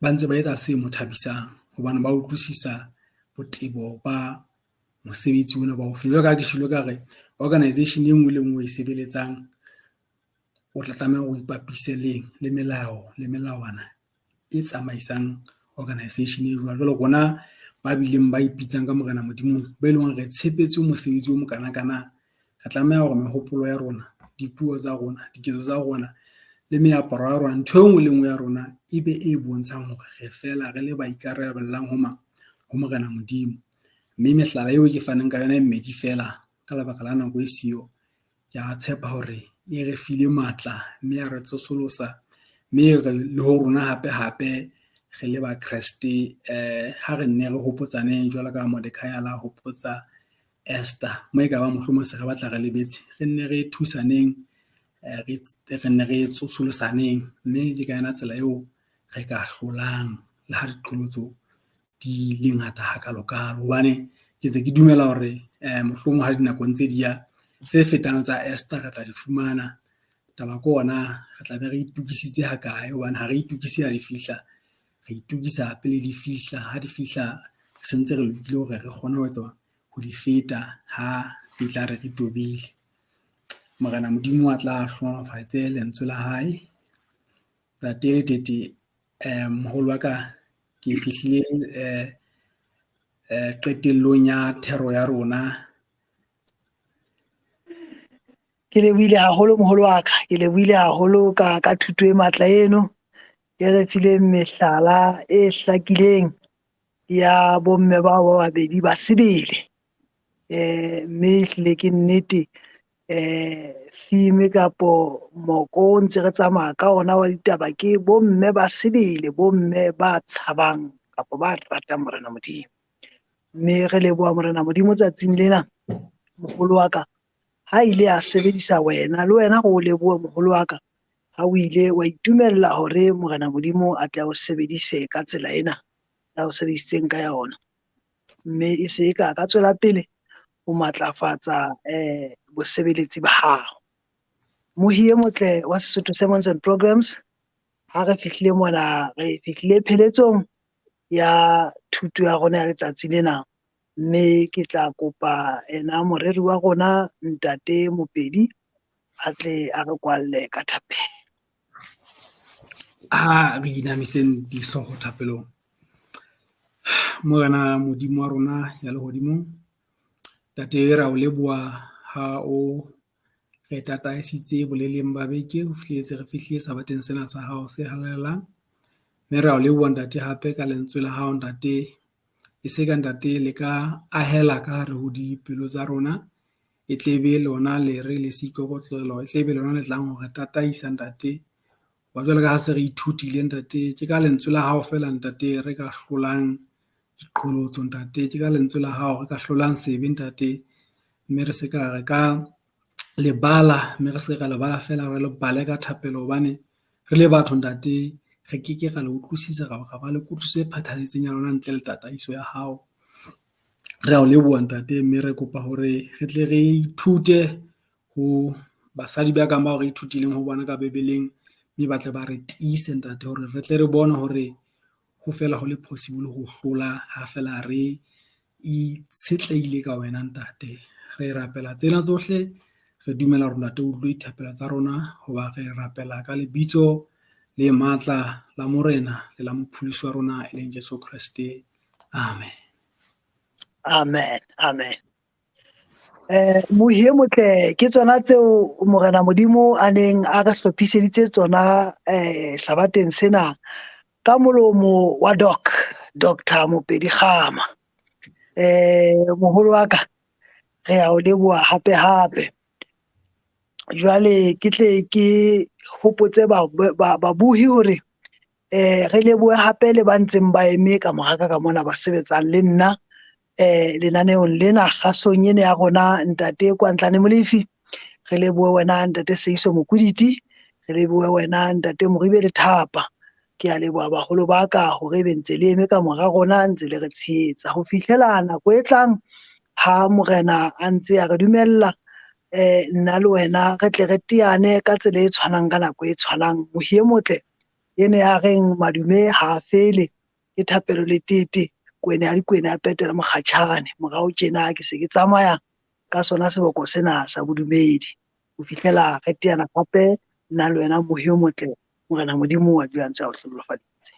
ba ntse ba etsa se mo thabisang hobane ba utlwisisa botebo ba mosebetsi ona ba o filweng. Jwalo ka ha ke tjholo ka re organization e nngwe le nngwe e sebeletsang, o tla tlameha hore o ipapise leng le melao le melawana e tsamaisang organization e jwalo. Jwale rona ba bileng ba ipitsang ka Morena Modimo, ba e leng hore re tshepetswe mosebetsi o mokanakana, re tlameha hore mehopolo ya rona, dipuo tsa rona, diketso tsa rona le meaparo ya rona, ntho e nngwe le nngwe ya rona e be e bontshang hore re fela re le ba ikarabellang ho mang? Ho Morena Modimo. Mme mehlala eo ke faneng ka yona e mmedi feela ka lebaka la nako e siyo, ke a tshepa hore e re file matla mme ya re tsosolosa, mme re le ho rona hape hape re le ba Kreste, ha re nne re hopotsaneng jwalo ka Mordekai a la hopotsa Esther, mo e ka bang mohlomong se re batla re lebetse, re nne re thusaneng, re nne re tsosolosaneng, mme ke ka yona tsela eo re ka hlolang le ha diqholotso di le ngata hakalo-kalo. Hobane ke ntse ke dumela hore mohlomong ha dinako ntse di ya, tse fetang tsa Esther re tla di fumana. Taba ke ona re tla be re itukisitse ha kae, hobane ha re itukise ha di fihla, re itukisa pele di fihla. Ha di fihla re sentse re lokile hore re kgone ho etsa ho di feta ha di tla re re tobile. Morena Modimo a tla hlohonolofatse lentswe la hae. Ntate Letete, moholo wa ka, ke fihlile qetellong ya thero ya rona. Ke lebohile haholo moholo wa ka, ke lebohile haholo ka thuto e matla eno e re fileng mehlala e hlakileng ya bomme bao ba babedi ba sebele. Mme ehlile ke nnete, theme kapo moko o ntse re tsamaya ka ona wa ditaba ke bomme ba sebele, bomme ba tshabang kapa ba ratang Morena Modimo. Mme re leboha Morena Modimo tsatsing lena moholo wa ka, ha ile a sebedisa wena, le wena re o lebohe moholo wa ka, ha o ile wa itumella hore Morena Modimo a tle a o sebedise ka tsela ena a o sebedisitseng ka yona. Mme e se e ka ka tswela pele ho matlafatsa bosebeletsi ba hao. Mohi e motle wa Sesotho Sermons and Programs, ha re fihlile mona, re fihlile pheletsong ya thuto ya rona ya letsatsi lena, mme ke tla kopa ena moreri wa rona Ntate Mopedi a tle a re kwalle ka thapelo. Ha re inamiseng dihlooho thapelong. Morena Modimo wa rona ya lehodimong, Ntate re a o leboha ha o re tataisitse boleleng ba beke ho fihletse re fihlile sabateng sena sa hao se halalelang. Mme re a o leboha Ntate hape ka lentswe la hao Ntate. E se ka ntate le ka ahela ka hare ho dipelo tsa rona. E tle be lona lere le seikokotlelo, e tle be lona le tlang hore tataisa ntate. Hoba jwalo ka ha se re ithutile ntate, ke ka lentswe la hao feela ntate re ka hlolang diqholotso ntate. Ke ka lentswe la hao re ka hlolang sebe ntate. Mme re se ka re ka lebala, mme re se ra lebala feela re lebale ka thapelo hobane re le batho ntate re keke ra le utlwisisa, ra ba ra ba le kutlwisiso e phethahetseng ya lona ntle le tataiso ya hao. Re a o leboha ntate, mme re kopa hore re tle re ithute ho basadi ba kang bao re ithutileng ho bona ka bebeleng. Mme ba tle ba re tiise ntate hore re tle re bone hore ho fela ho le possible ho hlola ha feela re itshetlehile ka wena ntate. Re rapela tsena tsohle, re dumela hore ntate o utlwe dithapelo tsa rona hoba re rapela ka lebitso le matla la Morena le la mopholosi wa rona e leng Jeso Kreste. Amen. Amen, amen. Mohi e motle ke tsona tseo Morena Modimo a neng a re hlophiseditse tsona sabateng sena ka molomo wa Doc, Dr. Mopedi Kgama. Moholo wa ka re a o leboha hape hape. Jwale ke tle ke hopotse babuhi hore re lebohe hape le ba ntseng ba eme ka mora ka mona ba sebetsang le nna lenaneong lena kgasong ena ya rona ntate Kwantlane Molefi. Re lebohe wena ntate Seiso Mokuditi, re lebohe wena ntate Moribe Lethapa. Ke a leboha baholo ba ka hore be ntse le eme ka mora rona ntse le re tshehetsa ho fihlela nako e tlang ha Morena a ntse a re dumella nna le wena re tle re teane ka tsela e tshwanang ka nako e tshwanang. Mohi e motle ene ya reng madume ha a fele, ke thapelo le tete kwene ya dikwene ya petela mokgatjhane. Morao tjena ke se ke tsamaya ka sona seboko sena sa bodumedi ho fihlela re teana hape nna le wena mohi o motle. Morena Modimo wa dula ntse a o hlohonolofaditse.